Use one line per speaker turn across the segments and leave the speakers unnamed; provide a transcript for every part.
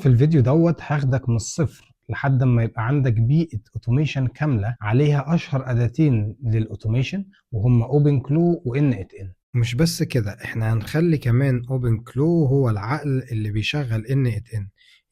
في الفيديو دوت هاخدك من الصفر لحد ما يبقى عندك بيئة automation كاملة عليها اشهر اداتين لل automation وهم OpenClaw و n8n. مش بس كده، احنا هنخلي كمان OpenClaw هو العقل اللي بيشغل n8n،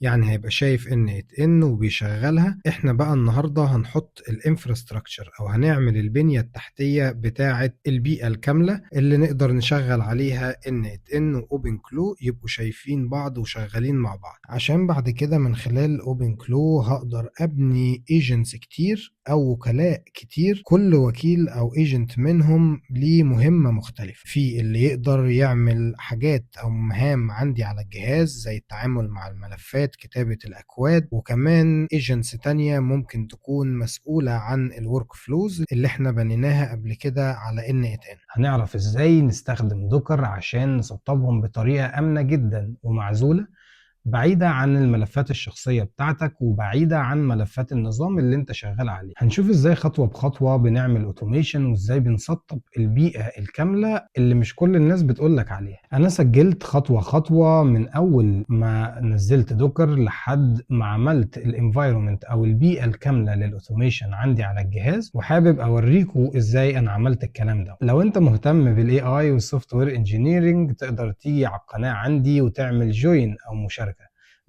يعني هيبقى شايف n8n وبيشغلها. احنا بقى النهارده هنحط ال infrastructure او هنعمل البنية التحتية بتاعه البيئة الكاملة اللي نقدر نشغل عليها n8n و OpenClaw، يبقوا شايفين بعض وشغالين مع بعض، عشان بعد كده من خلال OpenClaw هقدر ابني agents كتير او وكلاء كتير، كل وكيل او agent منهم ليه مهمة مختلفة. في اللي يقدر يعمل حاجات او مهام عندي على الجهاز زي التعامل مع الملفات، كتابة الأكواد، وكمان agents تانية ممكن تكون مسؤولة عن ال workflows اللي احنا بنيناها قبل كده على n8n. هنعرف ازاي نستخدم Docker عشان نسطبهم بطريقة آمنة جدا ومعزولة، بعيدة عن الملفات الشخصية بتاعتك وبعيدة عن ملفات النظام اللي انت شغال عليه. هنشوف ازاي خطوة بخطوة بنعمل automation وازاي بنسطب البيئة الكاملة اللي مش كل الناس بتقولك عليها. انا سجلت خطوة خطوة من اول ما نزلت Docker لحد ما عملت ال environment او البيئة الكاملة لل automation عندي على الجهاز، وحابب اوريكم ازاي انا عملت الكلام ده. لو انت مهتم بال AI وال software engineering تقدر تيجي على القناة عندي وتعمل join او مشاركة.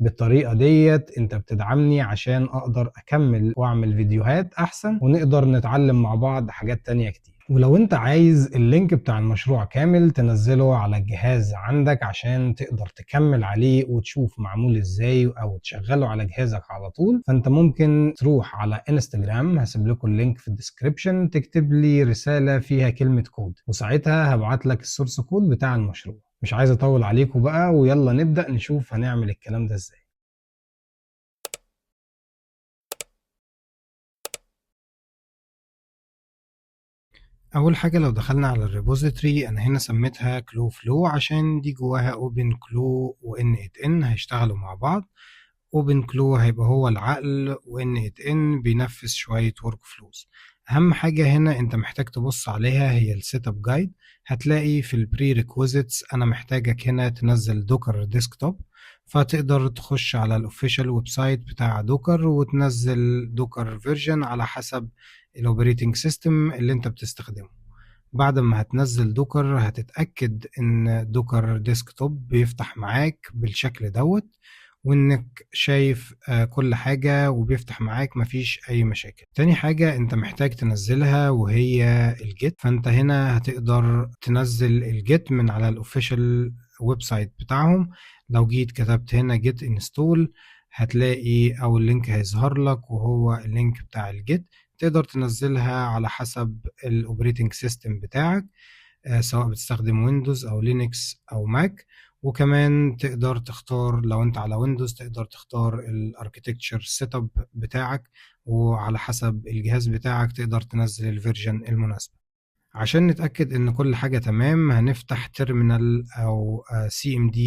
بالطريقة ديت انت بتدعمني عشان اقدر اكمل واعمل فيديوهات احسن ونقدر نتعلم مع بعض حاجات تانية كتير. ولو انت عايز ال link بتاع المشروع كامل تنزله على الجهاز عندك عشان تقدر تكمل عليه وتشوف معمول ازاي او تشغله على جهازك على طول، فانت ممكن تروح على انستجرام، هسيب لكم ال link في ال description، تكتب لي رسالة فيها كلمة كود وساعتها هبعت لك ال source code بتاع المشروع. مش عايز اطول عليكم بقى، ويلا نبدأ نشوف هنعمل الكلام ده ازاي. اول حاجة لو دخلنا على ال repository، انا هنا سميتها Claw Flow عشان دي جواها OpenClaw و n8n هيشتغلوا مع بعض. OpenClaw هيبقى هو العقل و n8n بينفذ شوية workflows. اهم حاجة هنا انت محتاج تبص عليها هي ال setup guide. هتلاقي في ال prerequisites انا محتاجك هنا تنزل Docker Desktop، فتقدر تخش على ال official website بتاع Docker وتنزل Docker version على حسب ال operating system اللي انت بتستخدمه. بعد ما هتنزل Docker هتتأكد ان Docker Desktop بيفتح معاك بالشكل دوت، وانك شايف كل حاجة وبيفتح معاك مفيش اي مشاكل. تاني حاجة انت محتاج تنزلها وهي ال Git، فانت هنا هتقدر تنزل ال Git من على ال official website بتاعهم. لو جيت كتبت هنا git install هتلاقي اول link هيظهر لك وهو ال link بتاع ال Git، تقدر تنزلها على حسب ال operating system بتاعك، سواء بتستخدم Windows او Linux او Mac. وكمان تقدر تختار لو انت على Windows تقدر تختار ال architecture setup بتاعك، وعلى حسب الجهاز بتاعك تقدر تنزل ال version المناسبة. عشان نتأكد ان كل حاجة تمام هنفتح terminal او CMD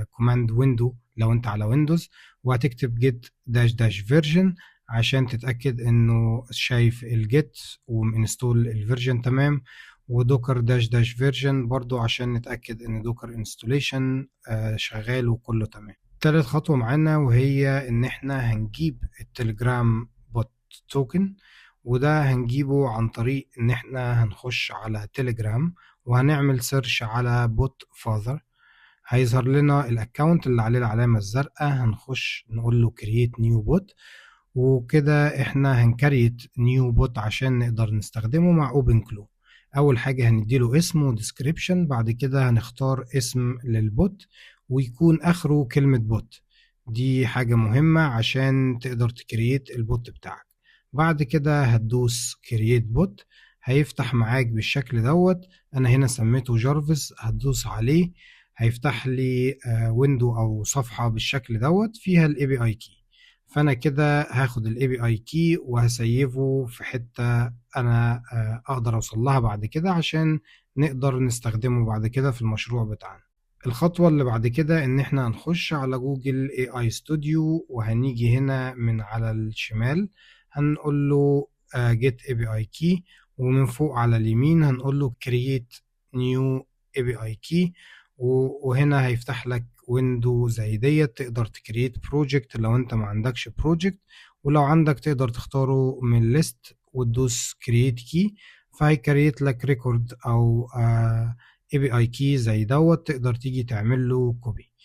command window لو انت على Windows، وهتكتب git dash dash version عشان تتأكد انه شايف ال Git وم install ال version تمام، و Docker dash dash version برضو عشان نتأكد ان Docker installation شغال وكله تمام. تالت خطوة معانا وهي ان احنا هنجيب ال Telegram bot token، وده هنجيبه عن طريق ان احنا هنخش على تليجرام وهنعمل search على BotFather. هيظهر لنا ال account اللي عليه العلامة الزرقاء، هنخش نقول له create new bot، وكده احنا هن create new bot عشان نقدر نستخدمه مع OpenClaw. اول حاجة هنديله اسم و description، بعد كده هنختار اسم لل bot ويكون اخره كلمة bot، دي حاجة مهمة عشان تقدر ت create ال bot بتاعك. بعد كده هتدوس create bot، هيفتح معاك بالشكل دوت. انا هنا سميته جارفيس، هتدوس عليه هيفتح لي window او صفحة بالشكل دوت فيها ال API key. فانا كده هاخد ال API key وهسيفه في حتة انا اقدر اوصل لها بعد كده عشان نقدر نستخدمه بعد كده في المشروع بتاعنا. الخطوة اللي بعد كده ان احنا هنخش على Google AI Studio، وهنيجي هنا من على الشمال هنقول له get API key، ومن فوق على اليمين هنقول له create new API key، وهنا هيفتح لك window زي ديت، تقدر ت create project لو انت ما عندكش project، ولو عندك تقدر تختاره من list وتدوس create key، فهي create لك record او API key زي دوت، تقدر تيجي تعمل له copy.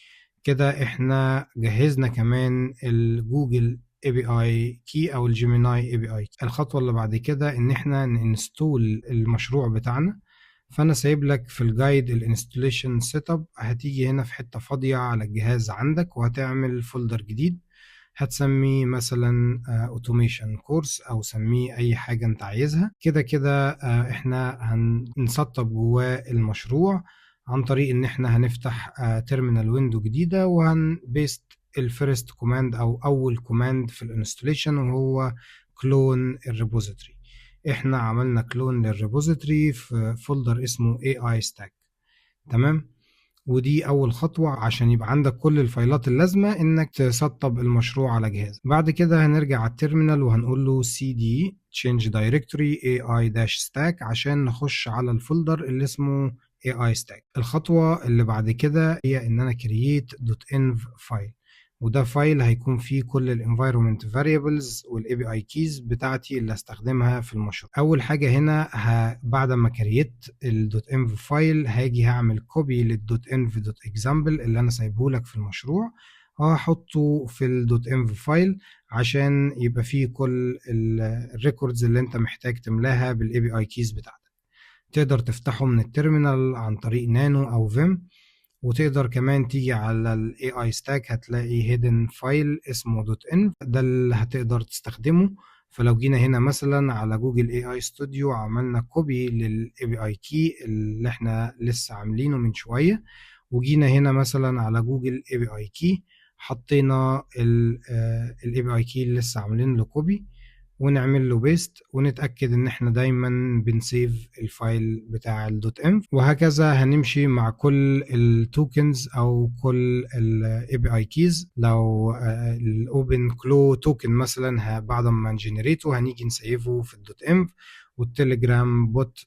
كده احنا جهزنا كمان ال Google API key او ال Gemini API. الخطوة اللي بعد كده ان احنا ن install المشروع بتاعنا، فانا سايب لك في ال guide ال installation setup. هتيجي هنا في حتة فاضية على الجهاز عندك وهتعمل folder جديد، هتسميه مثلا automation course او سميه اي حاجة انت عايزها. كده كده احنا هنسطب جواه المشروع عن طريق ان احنا هنفتح terminal window جديدة وهن paste ال first command او اول command في ال installation، وهو clone ال repository. احنا عملنا clone لل repository في folder اسمه AI stack، تمام. ودي اول خطوة عشان يبقى عندك كل ال fileات اللازمة انك تسطب المشروع على جهاز. بعد كده هنرجع على ال terminal وهنقول له cd change directory ai dash stack عشان نخش على ال folder اللي اسمه AI stack. الخطوة اللي بعد كده هي ان انا create .env file، وده file هيكون فيه كل ال environment variables وال API keys بتاعتي اللي هستخدمها في المشروع. اول حاجة هنا بعد ما create ال .env file هاجي هعمل copy لل .env .example اللي انا سايبه لك في المشروع، هحطه في ال .env file عشان يبقى فيه كل ال records اللي انت محتاج تملاها بال API keys بتاعتك. تقدر تفتحه من ال terminal عن طريق نانو او vim، وتقدر كمان تيجي على ال AI stack هتلاقي hidden file اسمه .env، ده اللي هتقدر تستخدمه. فلو جينا هنا مثلا على Google AI Studio عملنا copy لل API key اللي احنا لسه عاملينه من شويه، وجينا هنا مثلا على Google API key حطينا ال API key اللي لسه عاملين له copy، ونعمل له paste، ونتاكد ان احنا دايما بن save ال file بتاع ال .env. وهكذا هنمشي مع كل ال tokens او كل ال API keys. لو ال OpenClaw token مثلا بعد ما ن generate ه هنيجي ن save ه في ال .env، وال Telegram bot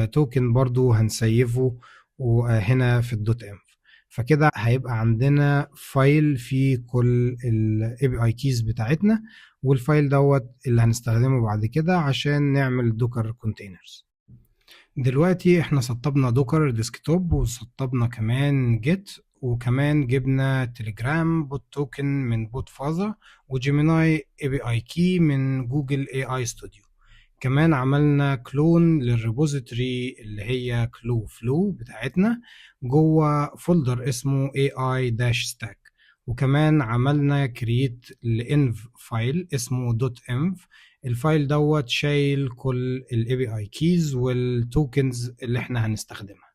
token برضو هن save ه وهنا في ال .env. فكده هيبقى عندنا file فيه كل ال API keys بتاعتنا، وال file دوت اللي هنستخدمه بعد كده عشان نعمل Docker containers. دلوقتي احنا سطبنا Docker Desktop وسطبنا كمان Git، وكمان جبنا Telegram bot token من BotFather و Gemini API key من Google AI Studio. كمان عملنا clone لل repository اللي هي Claw Flow بتاعتنا جوه folder اسمه AI dash stack، وكمان عملنا create ل env file اسمه .env. ال file دوت شايل كل ال API keys وال tokens اللي احنا هنستخدمها.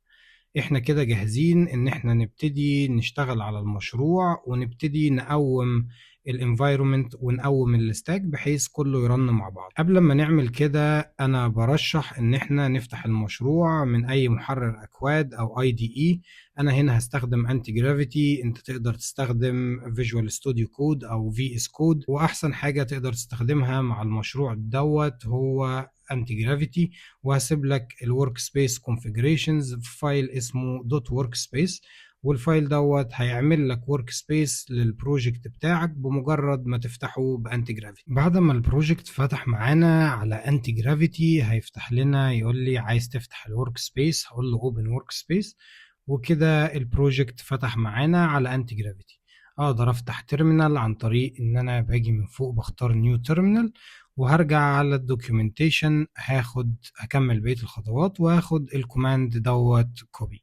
احنا كده جاهزين ان احنا نبتدي نشتغل على المشروع ونبتدي نقوم ال environment ونقوم ال stack بحيث كله ي run مع بعض. قبل ما نعمل كده انا برشح ان احنا نفتح المشروع من اي محرر اكواد او IDE. انا هنا هستخدم Antigravity، انت تقدر تستخدم Visual Studio Code او VS Code، واحسن حاجة تقدر تستخدمها مع المشروع دوت هو Antigravity. وهسيب لك ال workspace configurations في file اسمه .workspace، وال file دوت هيعمل لك workspace لل project بتاعك بمجرد ما تفتحه ب Antigravity. بعد ما ال project فتح معانا على Antigravity هيفتح لنا يقول لي عايز تفتح ال workspace، هقول له open workspace، وكده ال project فتح معانا على Antigravity. اقدر افتح terminal عن طريق ان انا باجي من فوق بختار new terminal، وهرجع على ال documentation هكمل بقية الخطوات وهاخد ال command دوت copy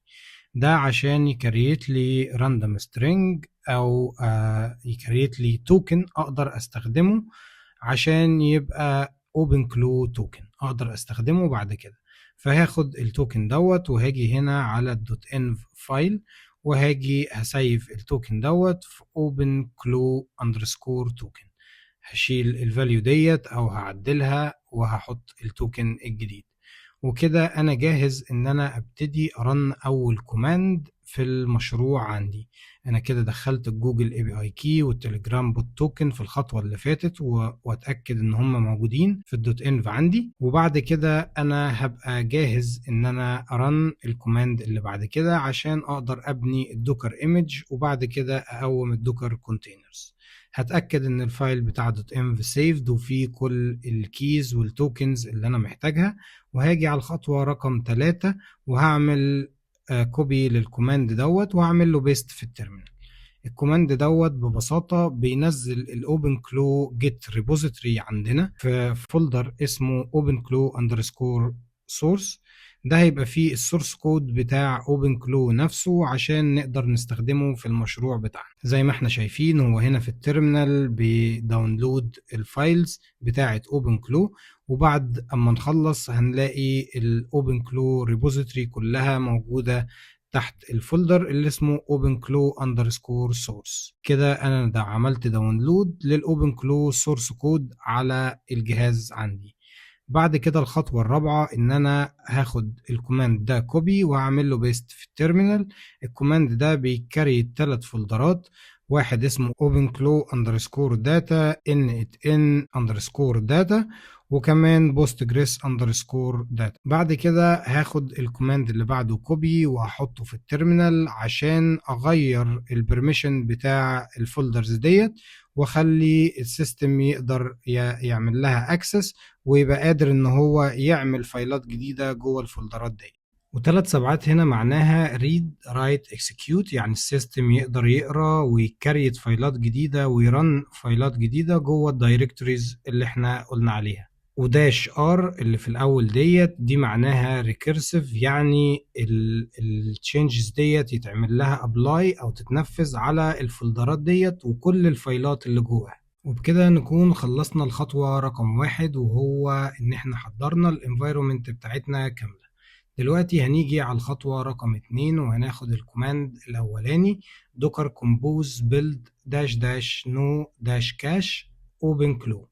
ده عشان ي create لي random string او ي create لي token اقدر استخدمه عشان يبقى OpenClaw token اقدر استخدمه بعد كده. فهاخد ال token دوت وهاجي هنا على ال .env file وهاجي ه save ال token دوت في OpenClaw underscore token. هشيل ال value ديت او هعدلها وهحط ال token الجديد، وكده انا جاهز ان انا ابتدي ا run اول command في المشروع عندي. انا كده دخلت ال Google API key وال Telegram bot token في الخطوة اللي فاتت، واتاكد ان هم موجودين في ال .env عندي. وبعد كده انا هبقى جاهز ان انا ا run ال command اللي بعد كده عشان اقدر ابني ال Docker image، وبعد كده اقوم ال Docker containers. هتاكد ان ال file بتاع .env saved وفيه كل ال keys وال tokens اللي انا محتاجها، وهاجي على الخطوة رقم 3 وهعمل copy لل command دوت وهعمل له paste في ال terminal. ال command دوت ببساطة بينزل ال OpenClaw Git repository عندنا في folder اسمه OpenClaw underscore source. ده هيبقى فيه ال source code بتاع OpenClaw نفسه عشان نقدر نستخدمه في المشروع بتاعنا. زي ما احنا شايفين هو هنا في ال terminal بي download ال files بتاعه OpenClaw، وبعد اما نخلص هنلاقي ال OpenClaw repository كلها موجودة تحت ال folder اللي اسمه OpenClaw underscore source. كده انا ده عملت download لل OpenClaw source code على الجهاز عندي. بعد كده الخطوة الرابعة ان انا هاخد ال command ده copy وهعمل له paste في ال terminal. ال command ده بي create 3 folderات، واحد اسمه OpenClaw underscore data n8n underscore data، وكمان Postgres underscore data. بعد كده هاخد ال command اللي بعده copy وهحطه في ال terminal عشان اغير ال permission بتاع ال folders ديت، واخلي ال system يقدر يعمل لها access ويبقى قادر ان هو يعمل fileات جديدة جوه ال folderات دي. وثلاث سبعات هنا معناها read write execute، يعني ال system يقدر يقرا وي create fileات جديدة وي run fileات جديدة جوه ال directories اللي احنا قلنا عليها. و dash r اللي في الاول ديت دي معناها recursive، يعني ال changes ديت يتعمل لها apply او تتنفذ على ال folderات ديت وكل ال fileات اللي جواها. وبكده نكون خلصنا الخطوة رقم 1، وهو ان احنا حضرنا ال environment بتاعتنا كاملة. دلوقتي هنيجي على الخطوة رقم 2 وهناخد ال command الأولاني docker compose build dash dash no dash cache openclaw.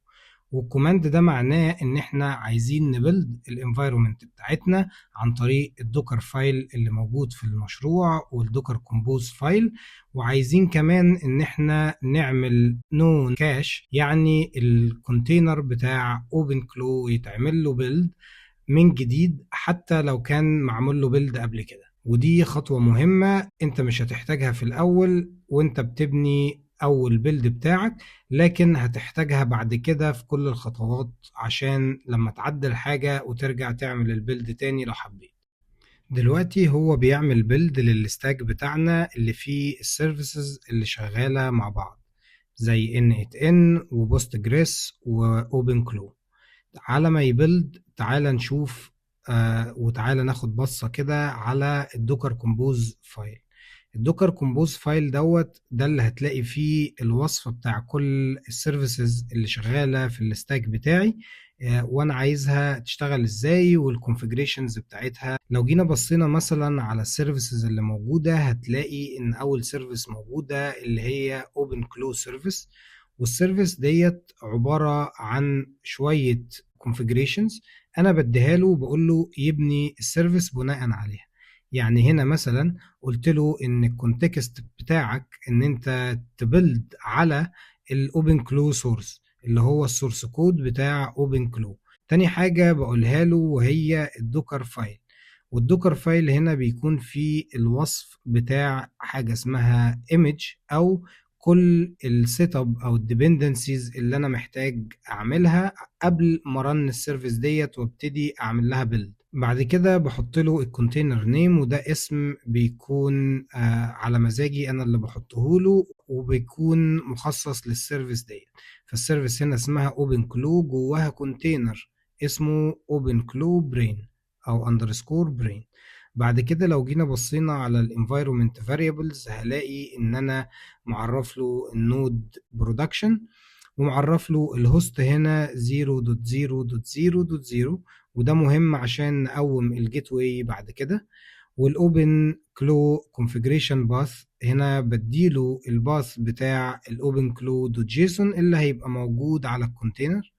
وال command ده معناه ان احنا عايزين ن build ال environment بتاعتنا عن طريق ال Docker file اللي موجود في المشروع وال Docker Compose file، وعايزين كمان ان احنا نعمل no cache، يعني ال container بتاع OpenClaw يتعمل له build من جديد حتى لو كان معمول له build قبل كده. ودي خطوة مهمة انت مش هتحتاجها في الاول وانت بتبني اول build بتاعك، لكن هتحتاجها بعد كده في كل الخطوات عشان لما تعدل حاجة وترجع تعمل ال build تاني لو حبيت. دلوقتي هو بيعمل build لل stack بتاعنا اللي فيه ال services اللي شغالة مع بعض زي n8n و Postgres و OpenClaw. على ما ي build تعالى نشوف وتعالى ناخد بصة كده على ال Docker Compose file. ال Docker Compose file دوت ده اللي هتلاقي فيه الوصف بتاع كل ال services اللي شغالة في ال stack بتاعي، وانا عايزها تشتغل ازاي وال configurations بتاعتها. لو جينا بصينا مثلا على ال services اللي موجودة هتلاقي ان اول service موجودة اللي هي OpenClaw service، وال service ديت عبارة عن شوية configurations انا بديها له وبقول له يبني ال service بناء عليها. يعني هنا مثلا قلت له ان ال context بتاعك ان انت ت build على ال OpenClaw source اللي هو ال source code بتاع OpenClaw. تاني حاجة بقولها له وهي ال Docker file، وال Docker file هنا بيكون فيه الوصف بتاع حاجة اسمها image او كل ال setup او ال dependencies اللي انا محتاج اعملها قبل ما run ال service ديت وابتدي اعمل لها build. بعد كده بحط له ال container name، وده اسم بيكون على مزاجي انا اللي بحطه له، وبيكون مخصص لل service ديت. فال service هنا اسمها OpenClaw، جواها container اسمه OpenClaw brain او underscore brain. بعد كده لو جينا بصينا على ال environment variables هلاقي ان انا معرف له ال node production ومعرف له ال host هنا 0.0.0.0، وده مهم عشان نقوم ال gateway بعد كده. وال OpenClaw configuration path هنا بديله ال path بتاع ال OpenClaw dot json اللي هيبقى موجود على ال container.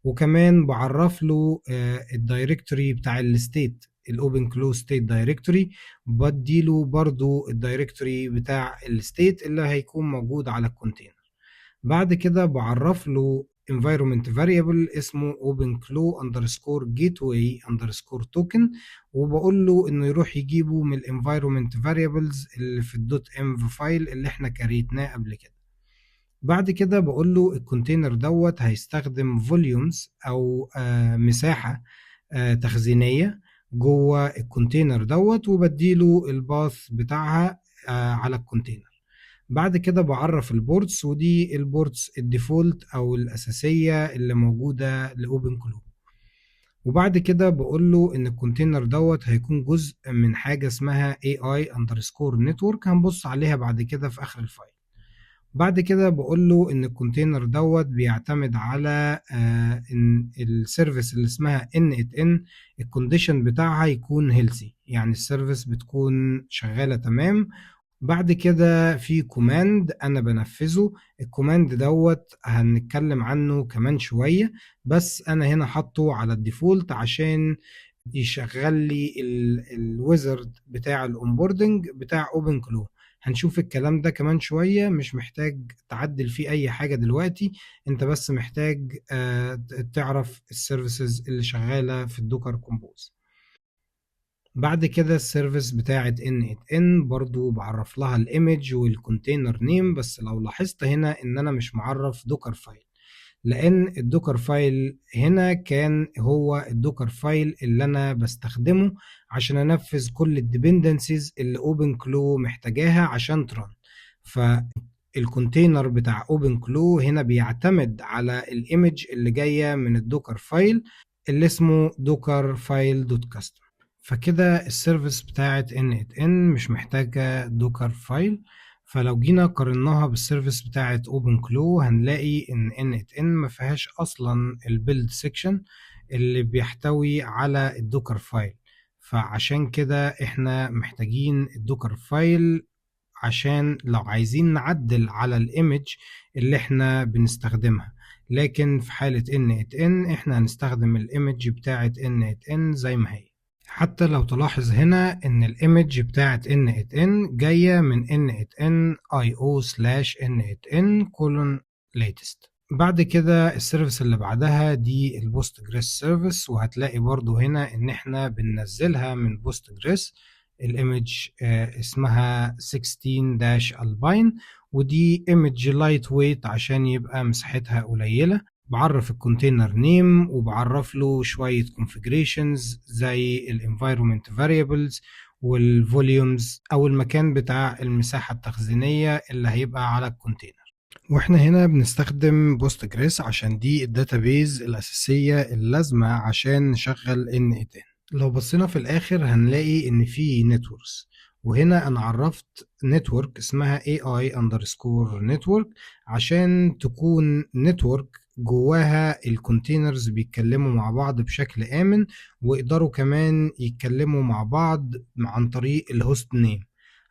وكمان بعرف له ال directory بتاع ال state، ال OpenClaw state directory، بديله برضو ال directory بتاع ال state اللي هيكون موجود على ال container. بعد كده بعرف له environment variable اسمه openclaw underscore gateway underscore token، وبقول له انه يروح يجيبه من environment variables اللي في ال dot env file اللي احنا create ناه قبل كده. بعد كده بقول له ال container دوت هيستخدم volumes او مساحة تخزينية جوه ال container دوت، وبديله ال path بتاعها على ال container. بعد كده بعرف ال ports، ودي ال ports ال default او الاساسيه اللي موجوده ل OpenClaw. وبعد كده بقول له ان ال container دوت هيكون جزء من حاجه اسمها AI underscore network، هنبص عليها بعد كده في اخر ال file. بعد كده بقول له ان ال container دوت بيعتمد على ان ال service اللي اسمها n8n ال condition بتاعها يكون healthy، يعني ال service بتكون شغاله تمام. بعد كده في command انا بنفذه، ال command دوت هنتكلم عنه كمان شوية، بس انا هنا حاطه على ال default عشان يشغل لي ال wizard بتاع ال onboarding بتاع OpenClaw. هنشوف الكلام ده كمان شوية، مش محتاج تعدل فيه اي حاجة دلوقتي، انت بس محتاج تعرف ال services اللي شغالة في ال Docker Compose. بعد كده ال service بتاعت n8n برضو بعرف لها ال image وال container name، بس لو لاحظت هنا ان انا مش معرف Docker file، لان ال Docker file هنا كان هو ال Docker file اللي انا بستخدمه عشان انفذ كل ال dependencies اللي OpenClaw محتاجاها عشان ت run. فال container بتاع OpenClaw هنا بيعتمد على ال image اللي جايه من ال Docker file اللي اسمه Dockerfile dot custom. فكده ال service بتاعت n8n مش محتاجة Docker file. فلو جينا قارناها بال service بتاعت OpenClaw هنلاقي ان n8n ما فيهاش اصلا ال build section اللي بيحتوي على ال Docker file، فعشان كده احنا محتاجين ال Docker file عشان لو عايزين نعدل على ال image اللي احنا بنستخدمها. لكن في حالة n8n احنا هنستخدم ال image بتاعت n8n زي ما هي. حتى لو تلاحظ هنا ان ال image بتاعت n8n جاية من n8n io slash n8n colon latest. بعد كده ال service اللي بعدها دي ال Postgres service، وهتلاقي برضو هنا ان احنا بننزلها من Postgres. ال image اسمها 16-alpine، ودي image lightweight عشان يبقى مساحتها قليلة. بعرف ال container name وبعرف له شوية configurations زي ال environment variables وال volumes او المكان بتاع المساحة التخزينية اللي هيبقى على ال container. واحنا هنا بنستخدم Postgres عشان دي ال database الأساسية اللازمة عشان نشغل n8n. لو بصينا في الآخر هنلاقي إن في networks، وهنا أنا عرفت network اسمها AI underscore network عشان تكون network جواها ال containers بيتكلموا مع بعض بشكل آمن، ويقدروا كمان يتكلموا مع بعض عن طريق ال host name.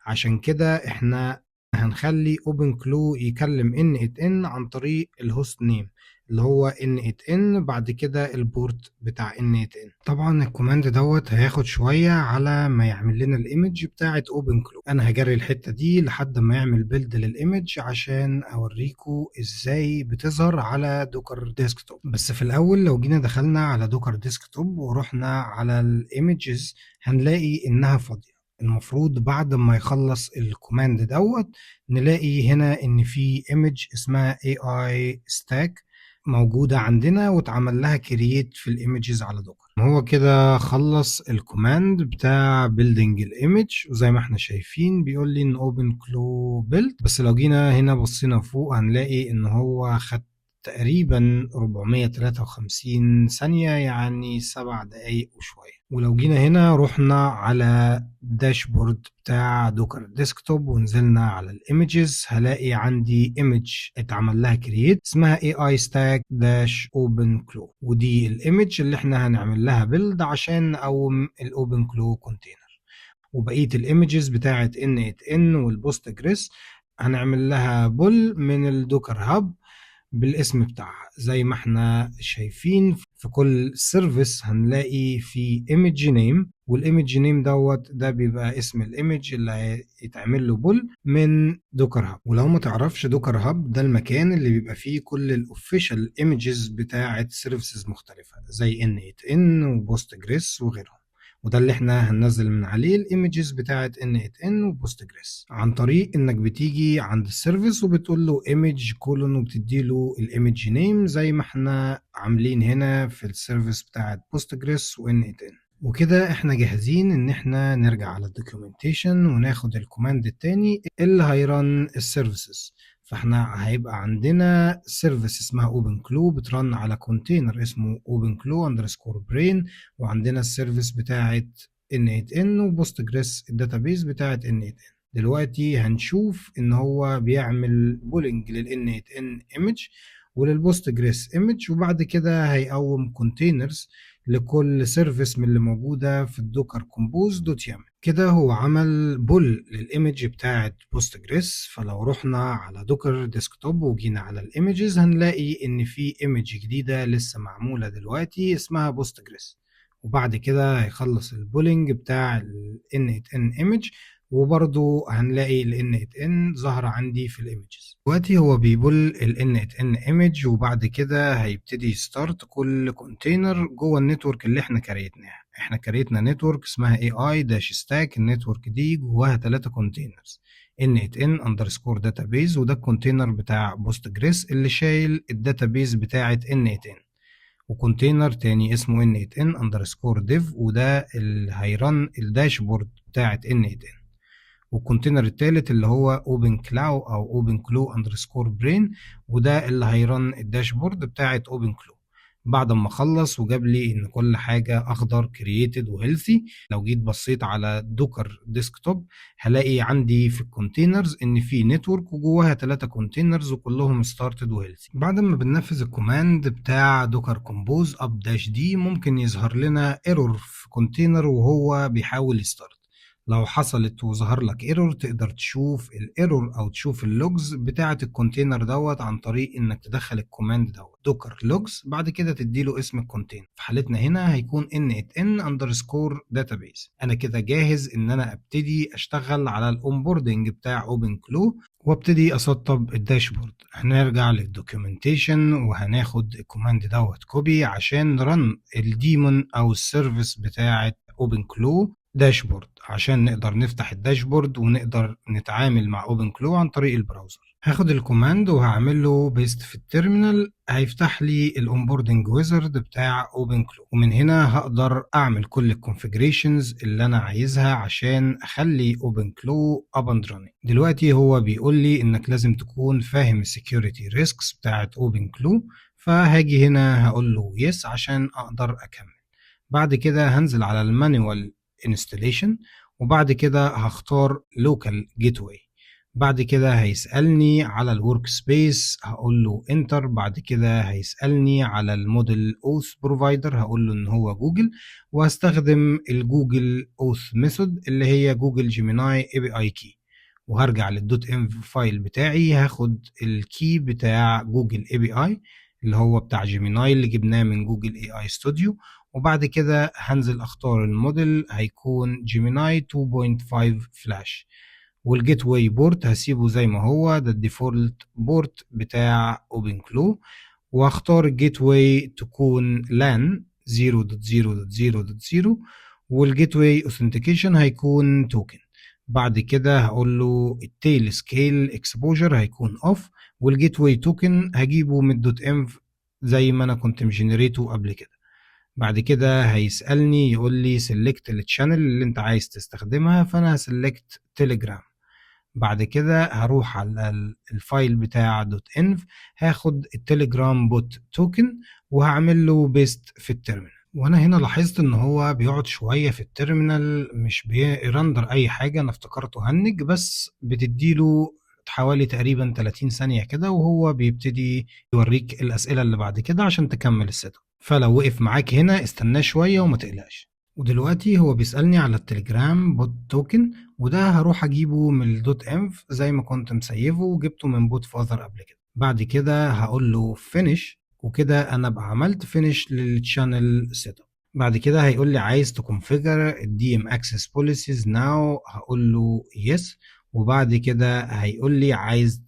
عشان كده احنا هنخلي OpenClaw يكلم n8n عن طريق ال host name اللي هو n8n، بعد كده ال port بتاع n8n. طبعا ال command دوت هياخد شوية على ما يعمل لنا ال image بتاعت OpenClaw. انا هجري الحتة دي لحد ما يعمل build لل image عشان اوريكم ازاي بتظهر على Docker Desktop. بس في الاول لو جينا دخلنا على Docker Desktop ورحنا على ال images هنلاقي انها فاضية. المفروض بعد ما يخلص ال command دوت نلاقي هنا ان في image اسمها AI stack موجودة عندنا واتعمل لها create في ال images على Docker. هو كده خلص ال command بتاع building ال image، وزي ما احنا شايفين بيقول لي ان OpenClaw build. بس لو جينا هنا بصينا فوق هنلاقي ان هو خد تقريبا 453 ثانية، يعني 7 دقايق وشوية. ولو جينا هنا رحنا على dashboard بتاع Docker Desktop ونزلنا على ال images هلاقي عندي image اتعمل لها create اسمها AI stack dash OpenClaw، ودي ال image اللي احنا هنعمل لها build عشان نقوم ال OpenClaw container. وبقية ال images بتاعت n8n وال Postgres هنعمل لها pull من ال Docker Hub بالاسم بتاعها. زي ما احنا شايفين في كل service هنلاقي في image name، وال image name دوت ده بيبقى اسم ال image اللي هيتعمل له pull من Docker Hub. ولو ما تعرفش Docker Hub ده المكان اللي بيبقى فيه كل ال official images بتاعه services مختلفة زي n8n و Postgres وغيرهم، وده اللي احنا هننزل من عليه ال images بتاعه n8n و Postgres، عن طريق انك بتيجي عند ال service وبتقول له image colon وبتدي له ال image name زي ما احنا عاملين هنا في ال service بتاعه Postgres و n8n. وكده احنا جاهزين ان احنا نرجع على ال documentation وناخد ال command التاني اللي هي run ال services. فاحنا هيبقى عندنا service اسمها OpenClaw بت run على container اسمه OpenClaw underscore brain، وعندنا ال service بتاعه n8n و Postgres ال database بتاعه n8n. دلوقتي هنشوف ان هو بيعمل pulling لل n8n image ولل Postgres image، وبعد كده هيقوم containers لكل service من اللي موجودة في ال Docker Compose dot yaml. كده هو عمل pull لل image بتاعه Postgres. فلو رحنا على Docker Desktop وجينا على ال images هنلاقي ان في image جديدة لسه معمولة دلوقتي اسمها Postgres، وبعد كده هيخلص ال pulling بتاع ال n8n image، وبرضو هنلاقي ال n8n ظاهرة عندي في ال images. دلوقتي هو بي pull ال n8n image، وبعد كده هيبتدي ي start كل container جوه ال network اللي احنا create ناها. احنا create نا network اسمها AI dash stack، ال network دي جواها 3 containers، n8n underscore database، وده ال container بتاع Postgres اللي شايل ال database بتاعة n8n، و container تاني اسمه n8n underscore dev، وده اللي هي run ال dashboard بتاعة n8n، وال container التالت اللي هو OpenClaw او OpenClaw underscore brain، وده اللي هي run ال dashboard بتاعة OpenClaw. بعد ما خلص وجاب لي ان كل حاجة اخضر created و healthy. لو جيت بصيت على Docker Desktop هلاقي عندي في ال containers ان في network وجواها 3 containers وكلهم started و healthy. بعد ما بننفذ ال command بتاع Docker Compose up dash d ممكن يظهر لنا error في container وهو بيحاول ي start. لو حصلت وظهر لك error تقدر تشوف ال error او تشوف ال logs بتاعه ال container دوت عن طريق انك تدخل ال command دوت docker logs، بعد كده تديله اسم ال container. في حالتنا هنا هيكون n8n underscore database. انا كده جاهز ان انا ابتدي اشتغل على ال onboarding بتاع OpenClaw وابتدي اسطب ال dashboard. هنرجع لل documentation وهناخد ال command دوت copy عشان ن run ال daemon او ال service بتاعه OpenClaw dashboard، عشان نقدر نفتح ال dashboard ونقدر نتعامل مع OpenClaw عن طريق ال browser. هاخد ال command وهعمل له paste في ال terminal، هيفتح لي ال onboarding wizard بتاع OpenClaw، ومن هنا هقدر اعمل كل ال configurations اللي انا عايزها عشان اخلي OpenClaw up and running. دلوقتي هو بيقول لي انك لازم تكون فاهم ال security risks بتاعت OpenClaw، فهاجي هنا هقول له yes عشان اقدر اكمل. بعد كده هنزل على ال manual installation، وبعد كده هختار local gateway. بعد كده هيسألني على ال workspace، هقول له enter. بعد كده هيسألني على ال model auth provider، هقول له ان هو جوجل، وهستخدم ال Google auth method اللي هي Google Gemini API key. وهرجع لل dot env file بتاعي، هاخد ال key بتاع Google API اللي هو بتاع Gemini اللي جبناه من Google AI Studio، وبعد كده هنزل اختار الموديل هيكون Gemini 2.5 فلاش، وال gateway port هسيبه زي ما هو، ده ال default port بتاع OpenClaw، واختار ال gateway تكون LAN 0.0.0.0، وال gateway authentication هيكون token. بعد كده هقول له ال Tailscale exposure هيكون off، وال gateway token هجيبه من ال dot env زي ما انا كنت م generate ه قبل كده. بعد كده هيسألني يقول لي select ال channel اللي انت عايز تستخدمها، فانا ه select Telegram. بعد كده هروح على ال file بتاع dot env، هاخد ال Telegram bot token وهعمل له paste في ال terminal. وانا هنا لاحظت ان هو بيقعد شوية في ال terminal مش بي render اي حاجة، انا افتكرته هنج، بس بتديله حوالي تقريبا 30 ثانية كده وهو بيبتدي يوريك الاسئلة اللي بعد كده عشان تكمل ال setup. فلو وقف معاك هنا استناه شوية وما تقلقش. ودلوقتي هو بيسألني على ال Telegram bot token، وده هروح اجيبه من ال dot env زي ما كنت مسيفه وجبته من BotFather قبل كده. بعد كده هقول له finish، وكده انا ابقى عملت finish لل channel setup. بعد كده هيقول لي عايز ت configure ال DM access policies now، هقول له yes. وبعد كده هيقول لي عايز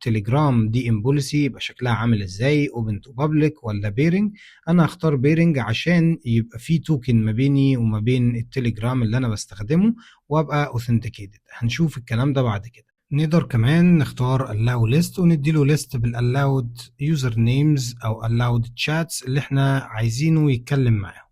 تليجرام DM policy يبقى شكلها عامل ازاي، open to public ولا pairing. انا هختار pairing عشان يبقى في token ما بيني وما بين التليجرام اللي انا بستخدمه وابقى authenticated. هنشوف الكلام ده بعد كده. نقدر كمان نختار allow list ونديله list بال allowed usernames او allowed chats اللي احنا عايزينه يتكلم معاهم.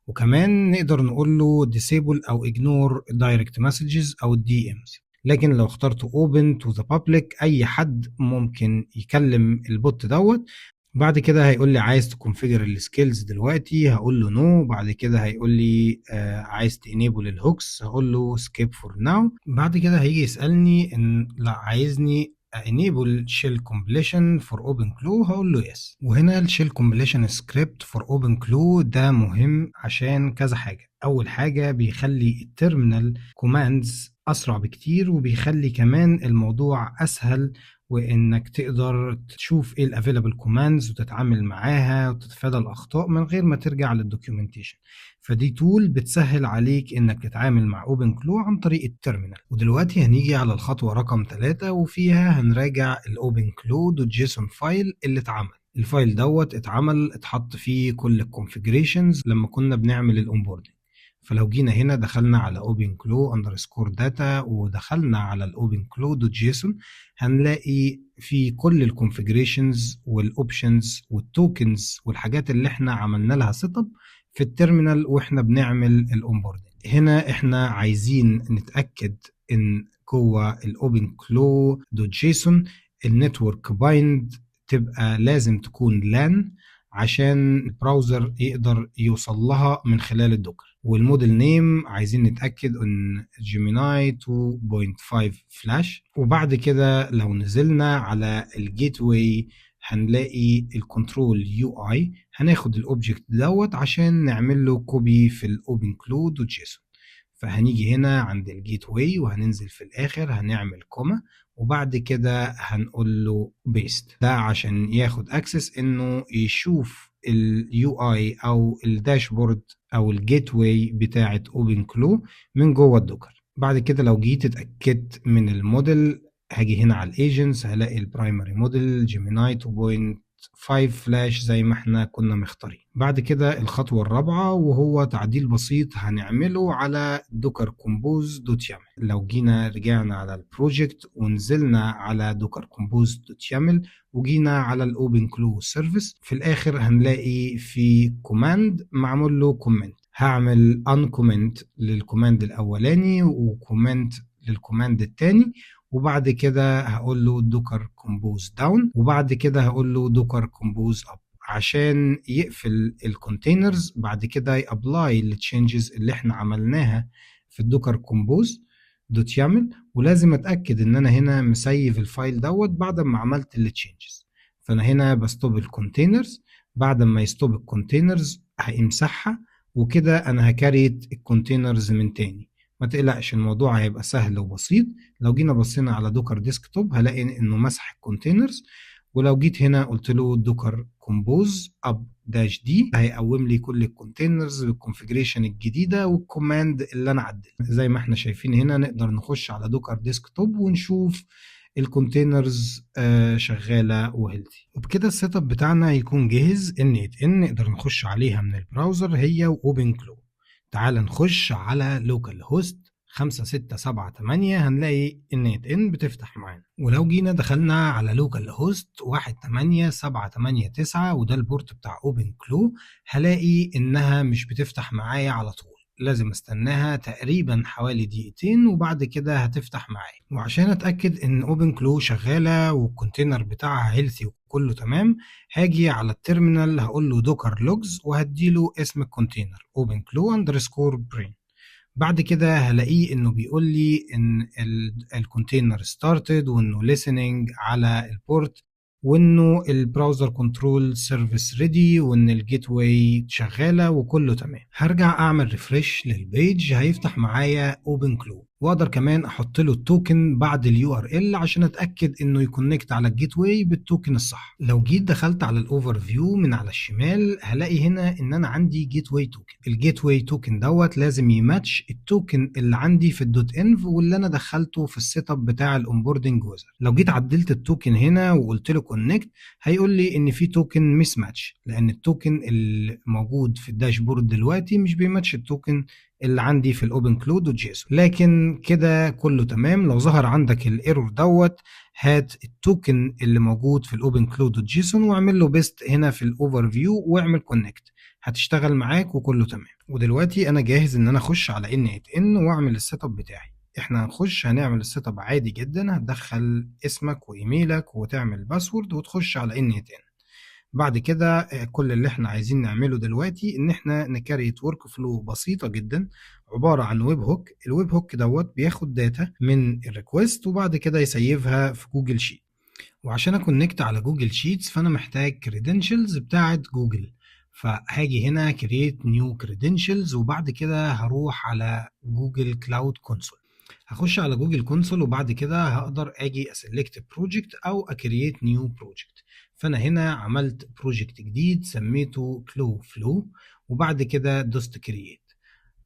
وكمان نقدر نقول له disable او ignore direct messages او DMs. لكن لو اخترت open to the public اي حد ممكن يكلم ال bot دوت. بعد كده هيقول لي عايز ت configure ال skills دلوقتي، هقول له no. بعد كده هيقول لي عايز ت enable ال hooks، هقول له skip for now. بعد كده هيجي يسالني ان لا عايزني enable shell completion for OpenClaw، هقول له yes. وهنا ال shell completion script for OpenClaw ده مهم عشان كذا حاجة. اول حاجة بيخلي ال terminal commands اسرع بكتير، وبيخلي كمان الموضوع اسهل، وانك تقدر تشوف ايه ال available commands وتتعامل معاها وتتفادى الاخطاء من غير ما ترجع لل documentation. فدي tool بتسهل عليك انك تتعامل مع OpenClaw عن طريق ال terminal. ودلوقتي هنيجي على الخطوة رقم 3، وفيها هنراجع ال OpenClaw dot JSON file اللي اتعمل. ال file دوت اتعمل اتحط فيه كل ال configurations لما كنا بنعمل ال onboarding. فلو جينا هنا دخلنا على openclaw underscore data ودخلنا على ال openclaw dot JSON، هنلاقي في كل ال configurations وال options وال tokens والحاجات اللي احنا عملنا لها setup في ال terminal واحنا بنعمل ال onboarding. هنا احنا عايزين نتاكد ان جوه ال OpenClaw dot JSON ال network bind تبقى لازم تكون LAN عشان ال browser يقدر يوصل لها من خلال ال Docker. وال model name عايزين نتاكد ان Gemini 2.5 فلاش. وبعد كده لو نزلنا على ال gateway هنلاقي ال control UI، هناخد ال object دوت عشان نعمل له copy في ال OpenClaw dot JSON. فهنيجي هنا عند ال gateway وهننزل في الاخر هنعمل comma، وبعد كده هنقول له paste، ده عشان ياخد access انه يشوف ال UI او ال dashboard او ال gateway بتاعه OpenClaw من جوه ال Docker. بعد كده لو جيت اتاكدت من الموديل، هاجي هنا على ال agents هلاقي ال primary model Gemini 2.5 فلاش زي ما احنا كنا مختارين. بعد كده الخطوة الرابعة، وهو تعديل بسيط هنعمله على docker compose dot yaml. لو جينا رجعنا على ال project ونزلنا على docker compose dot yaml وجينا على ال OpenClaw service، في الاخر هنلاقي في command معمول له comment. هعمل uncomment لل command الاولاني و comment لل command الثاني، وبعد كده هقول له docker compose down، وبعد كده هقول له docker compose up عشان يقفل ال containers. بعد كده ي apply ال changes اللي احنا عملناها في ال docker compose dot yaml. ولازم اتاكد ان انا هنا مسيف ال file دوت بعد ما عملت ال changes. فانا هنا ب stop ال containers، بعد ما ي stop ال containers هيمسحها، وكده انا ه create ال containers من تاني. ما تقلقش، الموضوع هيبقى سهل وبسيط. لو جينا بصينا على Docker Desktop هلاقي انه مسح ال containers، ولو جيت هنا قلت له docker compose up dash d هيقوم لي كل ال containers بال configuration الجديدة وال command اللي انا عدلته. زي ما احنا شايفين هنا نقدر نخش على Docker Desktop ونشوف ال containers شغالة و healthy. وبكده ال setup بتاعنا يكون جاهز. n8n نقدر نخش عليها من ال browser هي و OpenClaw. تعال نخش على localhost 5678، هنلاقي n8n بتفتح معانا. ولو جينا دخلنا على localhost 18789 وده ال port بتاع OpenClaw، هلاقي انها مش بتفتح معايا على طول، لازم استناها تقريبا حوالي دقيقتين وبعد كده هتفتح معايا. وعشان اتاكد ان OpenClaw شغالة وال container بتاعها healthy وكله تمام، هاجي على ال terminal هقول له docker logs وهديله اسم ال container OpenClaw underscore brain. بعد كده هلاقيه انه بيقول لي ان ال container started وانه listening على ال port وانه ال browser control service ready وان ال gateway شغالة وكله تمام. هرجع اعمل refresh لل page، هيفتح معايا OpenClaw. واقدر كمان احط له ال token بعد ال URL عشان اتاكد انه ي connect على ال gateway بال token الصح. لو جيت دخلت على ال overview من على الشمال هلاقي هنا ان انا عندي gateway token. ال gateway token دوت لازم ي match ال token اللي عندي في ال dot env واللي انا دخلته في ال setup بتاع ال onboarding wizard. لو جيت عدلت ال token هنا وقلت له connect هيقول لي ان في token mismatch، لان ال token اللي موجود في ال dashboard دلوقتي مش بي match ال token اللي عندي في ال openclaw dot json. لكن كده كله تمام. لو ظهر عندك ال error دوت هات ال token اللي موجود في ال openclaw dot json واعمل له paste هنا في ال overview واعمل connect، هتشتغل معاك وكله تمام. ودلوقتي انا جاهز ان انا اخش على n8n واعمل ال setup بتاعي. احنا هنخش هنعمل ال setup عادي جدا، هتدخل اسمك وايميلك وتعمل password وتخش على n8n. بعد كده كل اللي احنا عايزين نعمله دلوقتي ان احنا ن create workflow بسيطة جدا عبارة عن webhook. ال webhook دوت بياخد data من ال request وبعد كده ي save ها في Google Sheet. وعشان ا connect على Google Sheets فانا محتاج credentials بتاعه جوجل، فهاجي هنا create new credentials وبعد كده هروح على Google Cloud Console. هخش على Google Console وبعد كده هقدر اجي ا select project او ا create new project. فانا هنا عملت project جديد سميته Claw Flow وبعد كده دوست create.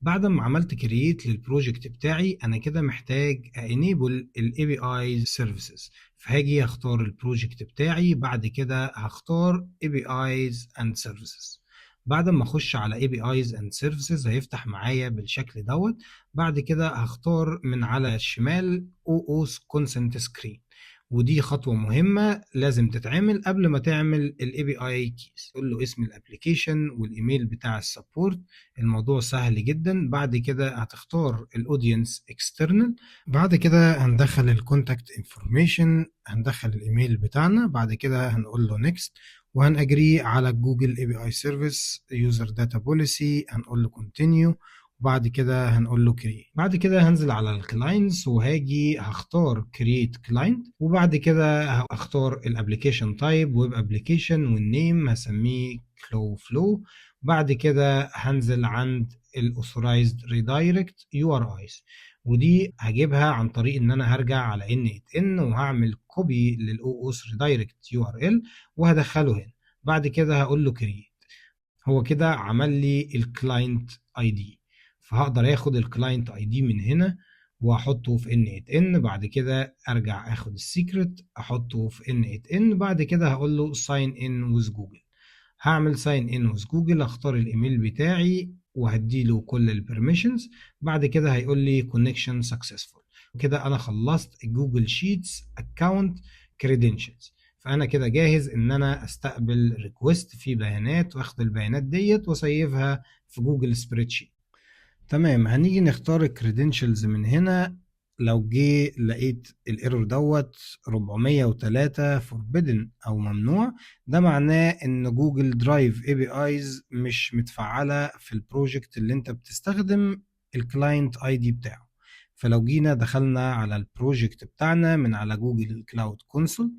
بعد ما عملت create لل project بتاعي انا كده محتاج enable ال API services، فهاجي اختار ال project بتاعي، بعد كده هختار APIs and services. بعد ما اخش على APIs and services هيفتح معايا بالشكل دوت. بعد كده هختار من على الشمال OAuth consent screen، ودي خطوة مهمة لازم تتعمل قبل ما تعمل ال API keys. قول له اسم ال application والايميل بتاع ال support، الموضوع سهل جدا. بعد كده هتختار ال audience external، بعد كده هندخل ال contact information، هندخل الايميل بتاعنا، بعد كده هنقول له next وهن agree على Google API service user data policy، هنقول له continue وبعد كده هنقول له create. بعد كده هنزل على ال clients وهاجي هختار create client، وبعد كده هختار ال application type web application وال name هسميه Claw Flow. بعد كده هنزل عند ال authorized redirect URIs، ودي هجيبها عن طريق ان انا هرجع على n8n وهعمل copy لل OAuth redirect URL وهدخله هنا. بعد كده هقول له create. هو كده عمل لي ال client ID، فهقدر اخد ال client ID من هنا واحطه في n8n. بعد كده ارجع اخد ال secret احطه في n8n. بعد كده هقول له sign in with Google. هعمل sign in with Google، اختار الايميل بتاعي وهديله كل ال permissions. بعد كده هيقول لي connection successful. كده انا خلصت ال Google Sheets account credentials، فانا كده جاهز ان انا استقبل request في بيانات واخد البيانات ديت وا save ها في Google spreadsheet. تمام، هنيجي نختار ال credentials من هنا. لو جه لقيت ال error دوت 403 forbidden او ممنوع، ده معناه ان Google Drive APIs مش متفعله في ال project اللي انت بتستخدم ال client ID بتاعه. فلو جينا دخلنا على ال project بتاعنا من على Google Cloud Console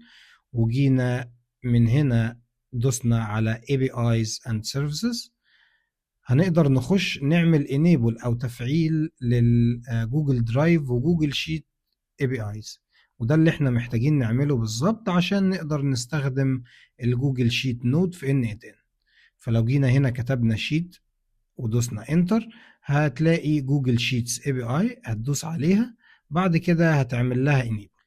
وجينا من هنا دوسنا على APIs and Services، هنقدر نخش نعمل enable او تفعيل لل Google Drive و Google Sheet APIs، وده اللي احنا محتاجين نعمله بالظبط عشان نقدر نستخدم ال Google Sheet node في n8n. فلو جينا هنا كتبنا sheet ودوسنا enter هتلاقي Google Sheets API، هتدوس عليها، بعد كده هتعمل لها enable.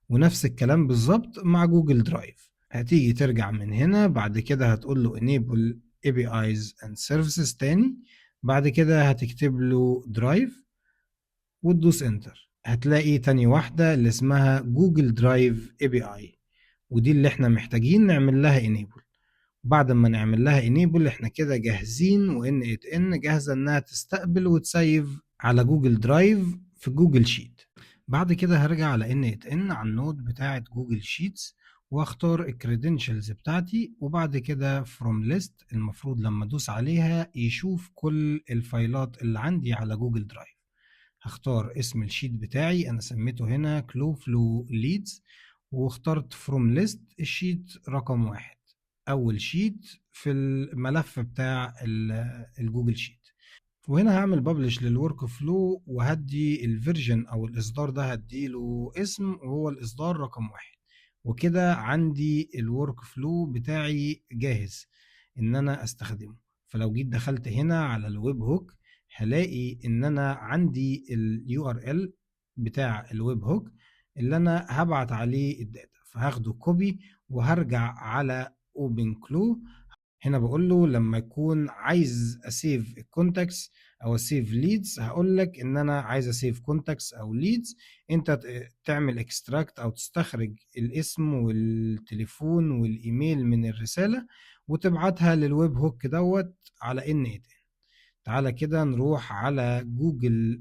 ونفس الكلام بالظبط مع Google Drive، هتيجي ترجع من هنا بعد كده هتقول له enable APIs and services تاني، بعد كده هتكتب له Drive وتدوس enter، هتلاقي تاني واحدة اللي اسمها Google Drive API، ودي اللي احنا محتاجين نعمل لها enable. بعد ما نعمل لها enable احنا كده جاهزين، و n8n جاهزة انها تستقبل وت save على Google Drive في Google Sheet. بعد كده هرجع على n8n على ال node بتاعة Google Sheets واختار ال credentials بتاعتي، وبعد كده from list المفروض لما ادوس عليها يشوف كل ال file ات اللي عندي على Google Drive. هختار اسم ال sheet بتاعي، انا سميته هنا Claw Flow leads، واخترت from list ال sheet رقم 1، اول sheet في الملف بتاع ال Google Sheet. وهنا هعمل publish لل workflow، وهدي ال version او الاصدار ده هديله اسم وهو الاصدار رقم 1. وكده عندي ال workflow بتاعي جاهز ان انا استخدمه. فلو جيت دخلت هنا على ال webhook هلاقي ان انا عندي ال URL بتاع ال webhook اللي انا هبعت عليه ال data، فهاخده copy وهرجع على OpenClaw. هنا بقول له لما يكون عايز ا save ال contacts او ا save leads، هقول لك ان انا عايز ا save contacts او leads، انت تعمل extract او تستخرج الاسم والتليفون والايميل من الرسالة وتبعتها لل webhook دوت على n8n. تعالى كده نروح على Google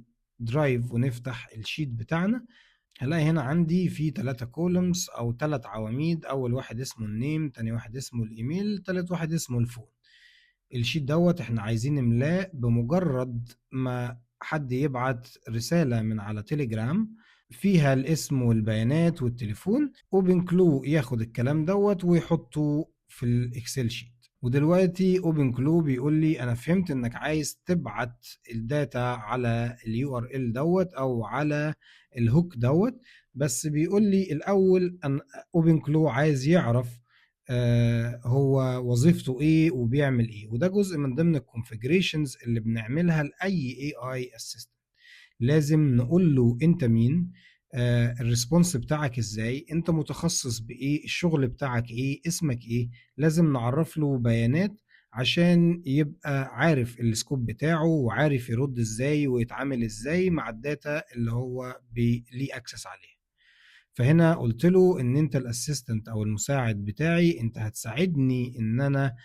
Drive ونفتح ال sheet بتاعنا. هلاقي هنا عندي في 3 columns او 3 عواميد، اول واحد اسمه ال name، تاني واحد اسمه الايميل، تالت واحد اسمه ال phone. ال sheet دوت احنا عايزين نملاه بمجرد ما حد يبعت رسالة من على تليجرام فيها الاسم والبيانات والتليفون، OpenClaw ياخد الكلام دوت ويحطه في ال Excel sheet. ودلوقتي OpenClaw بيقول لي انا فهمت انك عايز تبعت ال data على ال URL دوت او على ال hook دوت، بس بيقول لي الاول ان OpenClaw عايز يعرف هو وظيفته ايه وبيعمل ايه، وده جزء من ضمن ال configurations اللي بنعملها لاي AI assistant. لازم نقول له انت مين، ال response بتاعك ازاي، انت متخصص بايه، الشغل بتاعك ايه، اسمك ايه. لازم نعرف له بيانات عشان يبقى عارف ال scope بتاعه وعارف يرد ازاي ويتعامل ازاي مع ال data اللي هو ليه access عليها. فهنا قلت له ان انت ال assistant او المساعد بتاعي، انت هتساعدني ان انا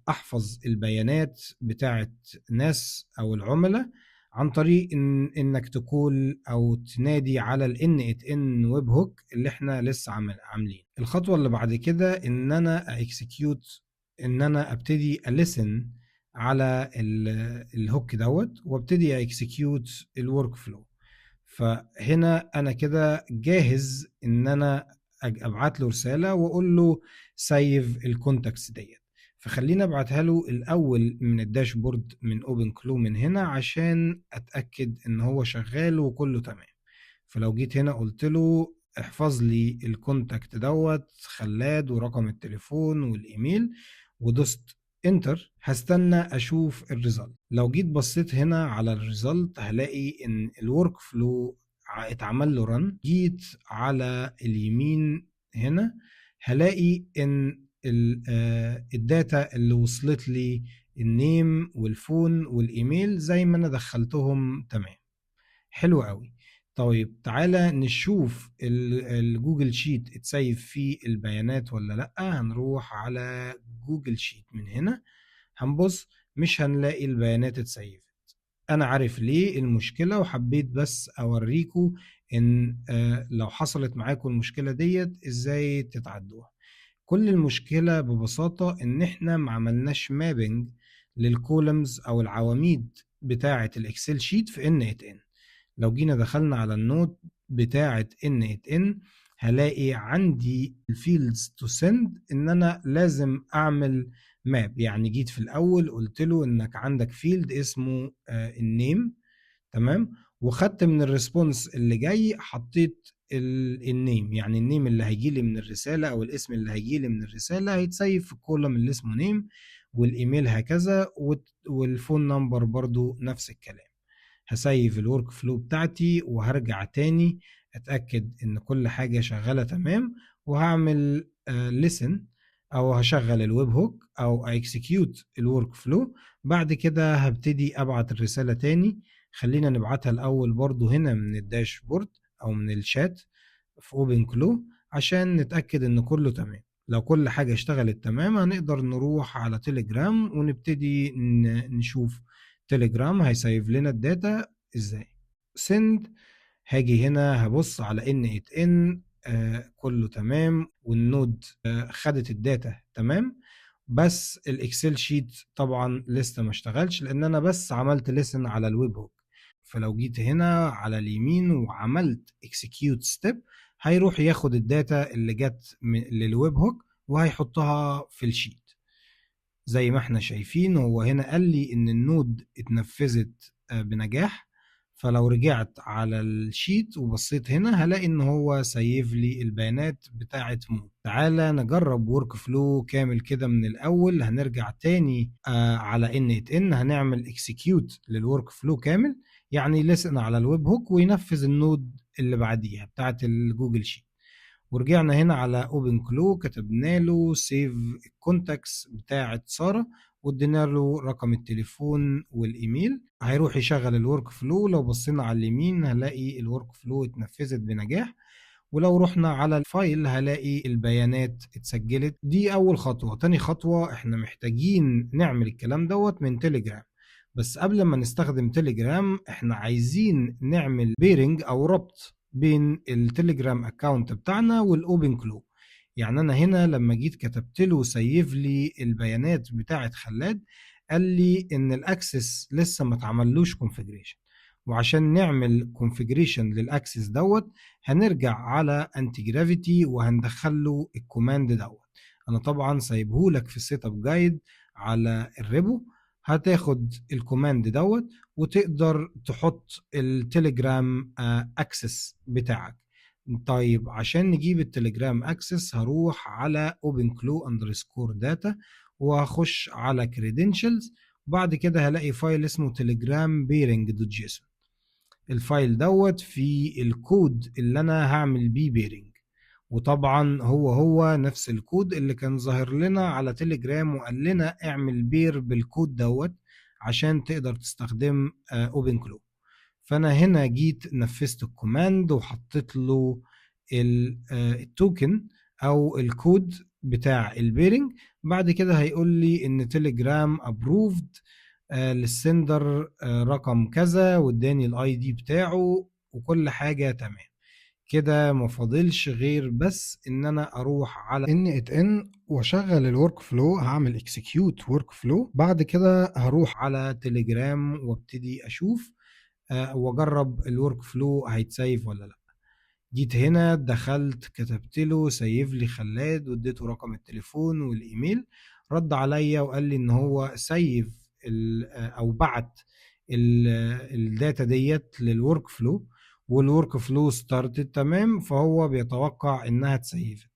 احفظ البيانات بتاعت ناس او العملاء عن طريق انك ت call او تنادي على ال n8n webhook اللي احنا لسه عاملين. الخطوة اللي بعد كده ان انا execute، ان انا ابتدي ا listen على ال hook دوت وابتدي execute ال workflow. فهنا انا كده جاهز ان انا ابعت له رسالة واقول له save ال contacts ديت. فخلينا ابعتها له الاول من ال dashboard من OpenClaw من هنا عشان اتاكد ان هو شغال وكله تمام. فلو جيت هنا قلت له احفظ لي ال contact دوت خلاد ورقم التليفون والايميل ودوست enter، هستنى اشوف ال result. لو جيت بصيت هنا على ال result هلاقي ان ال workflow اتعمل له run. جيت على اليمين هنا هلاقي ان ال data اللي وصلت لي ال name وال phone والايميل زي ما انا دخلتهم تمام. حلو قوي. طيب تعالى نشوف ال Google Sheet ات save فيه البيانات ولا لا. هنروح على Google Sheet من هنا، هنبص مش هنلاقي البيانات ات save ت. انا عارف ليه المشكلة، وحبيت بس اوريكم ان لو حصلت معاكم المشكلة ديت ازاي تتعدوها. كل المشكلة ببساطة ان احنا ما عملناش mapping لل columns او العواميد بتاعة ال Excel sheet في n8n. لو جينا دخلنا على ال node بتاعة n8n هلاقي عندي ال fields to send ان انا لازم اعمل map. يعني جيت في الاول قلت له انك عندك field اسمه ال name، تمام، وخدت من ال response اللي جاي حطيت ال name، يعني ال name اللي هيجي لي من الرسالة او الاسم اللي هيجي لي من الرسالة هيت save في ال column اللي اسمه name، والايميل هكذا، وال phone number برضو نفس الكلام. ه save ال workflow بتاعتي وهرجع تاني اتاكد ان كل حاجة شغالة تمام، وهعمل listen او هشغل ال webhook او execute ال workflow. بعد كده هبتدي ابعت الرسالة تاني. خلينا نبعتها الاول برضو هنا من ال dashboard او من الشات في OpenClaw عشان نتاكد ان كله تمام. لو كل حاجة اشتغلت تمام هنقدر نروح على تليجرام ونبتدي نشوف تليجرام هي save لنا ال data ازاي. send، هاجي هنا هبص على n8n، كله تمام، وال node خدت ال data تمام، بس ال Excel sheet طبعا لسه ما اشتغلش لان انا بس عملت listen على ال webhook. فلو جيت هنا على اليمين وعملت execute step هيروح ياخد ال data اللي جت لل webhook وهيحطها في ال sheet. زي ما احنا شايفين هو هنا قال لي ان ال node اتنفذت بنجاح. فلو رجعت على ال sheet وبصيت هنا هلاقي ان هو save لي البيانات بتاعه مو. تعالى نجرب workflow كامل كده من الاول. هنرجع تاني على n8n، هنعمل execute لل workflow كامل، يعني listen على ال webhook وينفذ ال node اللي بعديها بتاعه ال Google Sheet. ورجعنا هنا على OpenClaw، كتبنا له save ال contacts بتاعه ساره وادينا له رقم التليفون والايميل. هيروح يشغل ال workflow. لو بصينا على اليمين هنلاقي ال workflow اتنفذت بنجاح، ولو رحنا على ال file هلاقي البيانات اتسجلت. دي اول خطوة. تاني خطوة احنا محتاجين نعمل الكلام دوت من تليجرام، بس قبل ما نستخدم تليجرام احنا عايزين نعمل pairing او ربط بين التليجرام account بتاعنا وال OpenClaw. يعني انا هنا لما جيت كتبت له save لي البيانات بتاعه خلاد، قال لي ان ال access لسه ما اتعملوش configuration، وعشان نعمل configuration لل access دوت هنرجع على Antigravity وهندخل له ال command دوت. انا طبعا سايبهولك في ال setup guide على ال repo، هتاخد ال command دوت وتقدر تحط التليجرام access بتاعك. طيب عشان نجيب التليجرام access هروح على openclaw underscore data وهخش على credentials، وبعد كده هلاقي file اسمه telegram pairing dot json. ال file دوت فيه الكود اللي انا هعمل بيه pairing، وطبعا هو نفس الكود اللي كان ظاهر لنا على تليجرام وقال لنا اعمل pair بالكود دوت عشان تقدر تستخدم OpenClaw. فانا هنا جيت نفذت ال command وحطيت له ال token او الكود بتاع ال pairing. بعد كده هيقول لي ان تليجرام approved لل sender رقم كذا، واداني ال ID بتاعه وكل حاجة تمام كده. ما فاضلش غير بس ان انا اروح على n8n واشغل ال workflow. هعمل execute workflow، بعد كده هروح على تليجرام وابتدي اشوف واجرب ال workflow هيت save ولا لا. جيت هنا دخلت كتبت له save لي خلاد واديته رقم التليفون والايميل، رد عليا وقال لي ان هو save او بعت ال data ديت لل workflow، وال workflow started تمام، فهو بيتوقع انها ات save ت.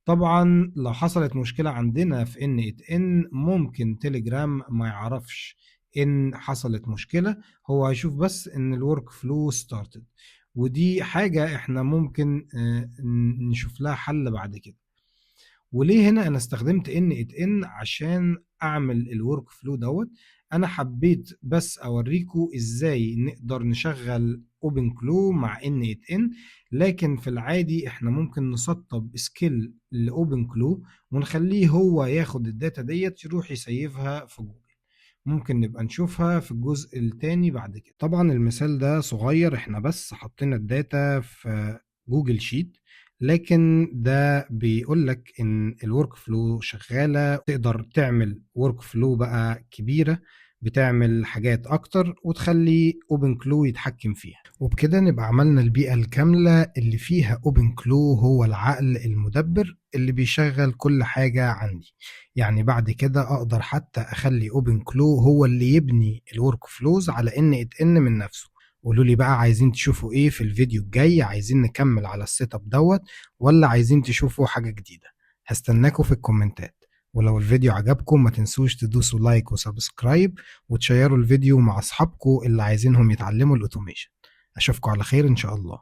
طبعا لو حصلت مشكلة عندنا في n8n ممكن تليجرام ما يعرفش ان حصلت مشكلة، هو هيشوف بس ان ال workflow started، ودي حاجة احنا ممكن نشوف لها حل بعد كده. وليه هنا انا استخدمت n8n عشان اعمل ال workflow دوت؟ انا حبيت بس اوريكم ازاي نقدر نشغل OpenClaw مع n8n، لكن في العادي احنا ممكن نسطب skill ل OpenClaw ونخليه هو ياخد ال data ديت يروح ي save ها في جوجل. ممكن نبقى نشوفها في الجزء التاني بعد كده. طبعا المثال ده صغير، احنا بس حطينا ال data في Google Sheet، لكن ده بيقول لك ان ال workflow شغالة، تقدر تعمل workflow بقى كبيرة بتعمل حاجات اكتر وتخلي OpenClaw يتحكم فيها. وبكده نبقى عملنا البيئة الكاملة اللي فيها OpenClaw هو العقل المدبر اللي بيشغل كل حاجة عندي. يعني بعد كده اقدر حتى اخلي OpenClaw هو اللي يبني ال workflows على n8n من نفسه. قولوا لي بقى عايزين تشوفوا ايه في الفيديو الجاي؟ عايزين نكمل على ال setup دوت ولا عايزين تشوفوا حاجة جديدة؟ هستناكم في ال comment ات. ولو الفيديو عجبكم ما تنسوش تدوسوا like و subscribe وتشيروا الفيديو مع اصحابكم اللي عايزينهم يتعلموا ال automation. اشوفكم على خير ان شاء الله.